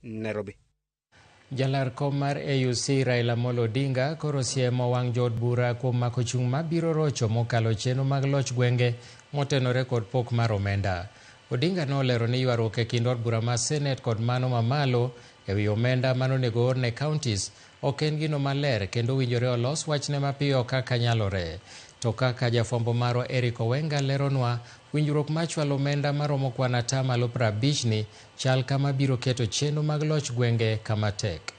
Nairobi. Jalar kom mar AUC Raila Amolo Odinga koro siemo wang' jood bura kuom mako chung' mabiro rocho mokalo chenro mag loch gwenge motenore kod pok mar omenda. Odinga nolero ni ywaruok e kind od bura mar Senate kod mano mamalo e wi omenda manonego or ne counties ok en gino maler kendo owinjore olos wachne mapiyo kaka nyalore. To kaka jafwambo marwa Eric Owenga leronwa, winjruok mar chwalo omenda maromo kwan 50% ni chal kama biro keto chenro mag loch gwenge kama tek.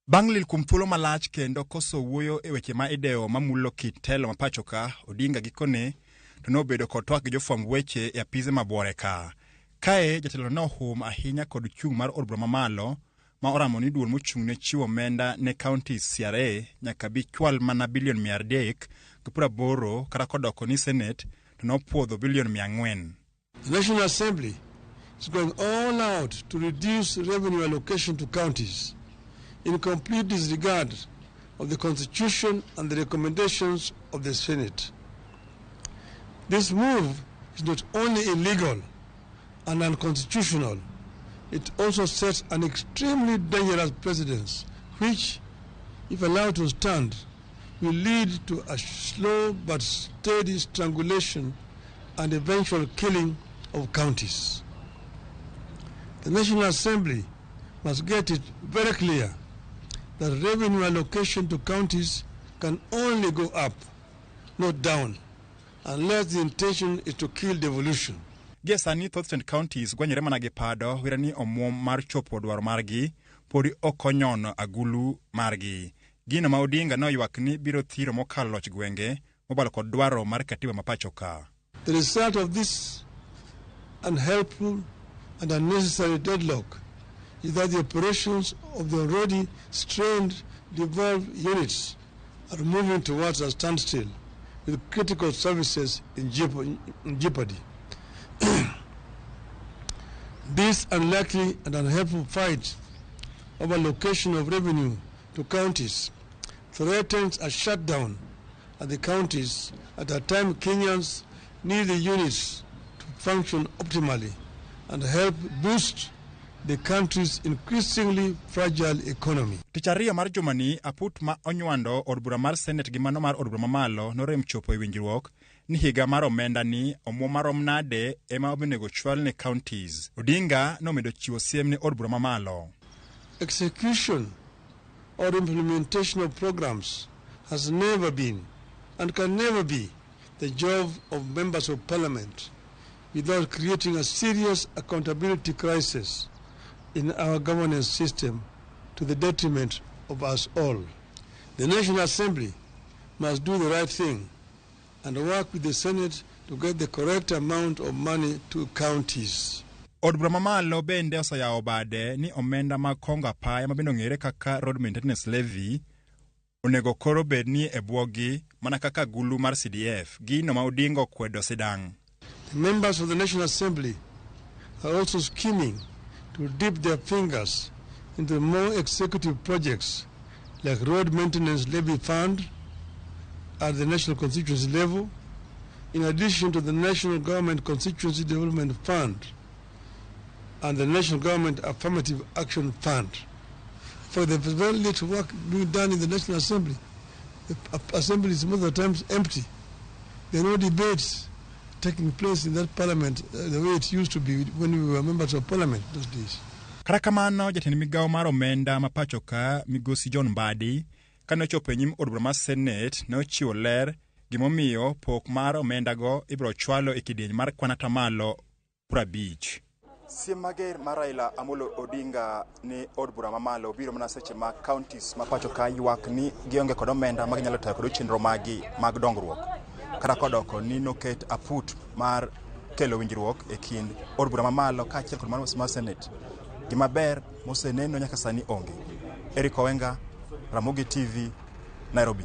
Bang' lil kuom thuolo malach kendo koso wuoyo e weche ma idewo mamulo kit telo ma pacho ka, Odinga gikone to nobedo kod twak gi jofwamb weche e apise ma Buore ka. Kae jatelo ne ohum ahinya kod chung' mar od bura mamalo ma oramo ni duol mochung' ne chiwo omenda ne counties CRA nyaka bi chwal mana bilion 380 kata kodoko ni Senate to nopuodho bilion 400. The National Assembly is going all out to reduce revenue allocation to counties in complete disregard of the Constitution and the recommendations of the Senate. This move is not only illegal and unconstitutional, it also sets an extremely dangerous precedent which, if allowed to stand, will lead to a slow but steady strangulation and eventual killing of counties. The National Assembly must get it very clear that revenue allocation to counties can only go up, not down, unless the intention is to kill devolution. Gie sani thoth tend counties gwanyore mana gi pado wira ni omuom mar chopo dwaro margi podi ok onyono agulu margi. Gino ma Odinga ne oywak ni biro thiro mokalo loch gwenge mobalo kod dwaro mar katiba ma pacho ka. The result of this unhelpful and unnecessary deadlock is that the operations of the already strained devolved units are moving towards a standstill with critical services in jeopardy. This unlikely and unhelpful fight over allocation of revenue to counties threatens a shutdown at the counties at a time Kenyans need the units to function optimally and help boost the country's increasingly fragile economy. Tich ariyo mar jumani, aput ma onywando od bura mar Senate gi mano mar od bura mamalo norem chopo e winjruok ni higa mar omenda ni omuom marom nade ema onego chwal ne counties. Odinga nomedo chiwo siem ne od bura mamalo. Execution or implementation of programs has never been and can never be the job of members of parliament without creating a serious accountability crisis in our governance system to the detriment of us all. The National Assembly must do the right thing and work with the Senate to get the correct amount of money to counties. Od bura mamalo bende oseyawo bade ni omenda mag kongo apaya ma bende ong'ere kaka road maintenance levy onego koro bed ni e bwogi mana kaka gulu mar CDF, gino ma Odinga okwedo sidang'. The members of the National Assembly are also scheming to dip their fingers into more executive projects like Road Maintenance Levy Fund at the national constituency level, in addition to the National Government Constituency Development Fund and the National Government Affirmative Action Fund. For the very little work being done in the National Assembly, the Assembly is most of the times empty. There are no debates taking place in that parliament the way it used to be when we were members of parliament those days. Kata kamano, jatend migawo mar omenda ma pacho ka migosi John Mbadi kane ochopo e nyim od bura mar Senate ne ochiwo ler gimomiyo pok mar omendago ibiro chwalo e kidieny mar kwan 50%. Siem mager mar Raila Amolo Odinga ni od bura mamalo biro mana seche ma counties ma pacho ka ywak ni gionge kod omenda ma ginyalo tayo kod chenro magi mag dongruok. Kata kodoko ni noket aput mar kelo winjruok e kind od bura mamalo kaachiel kod mar Senate. Gima ber moseneno nyaka sani onge. Eric Owenga, Ramogi TV, Nairobi.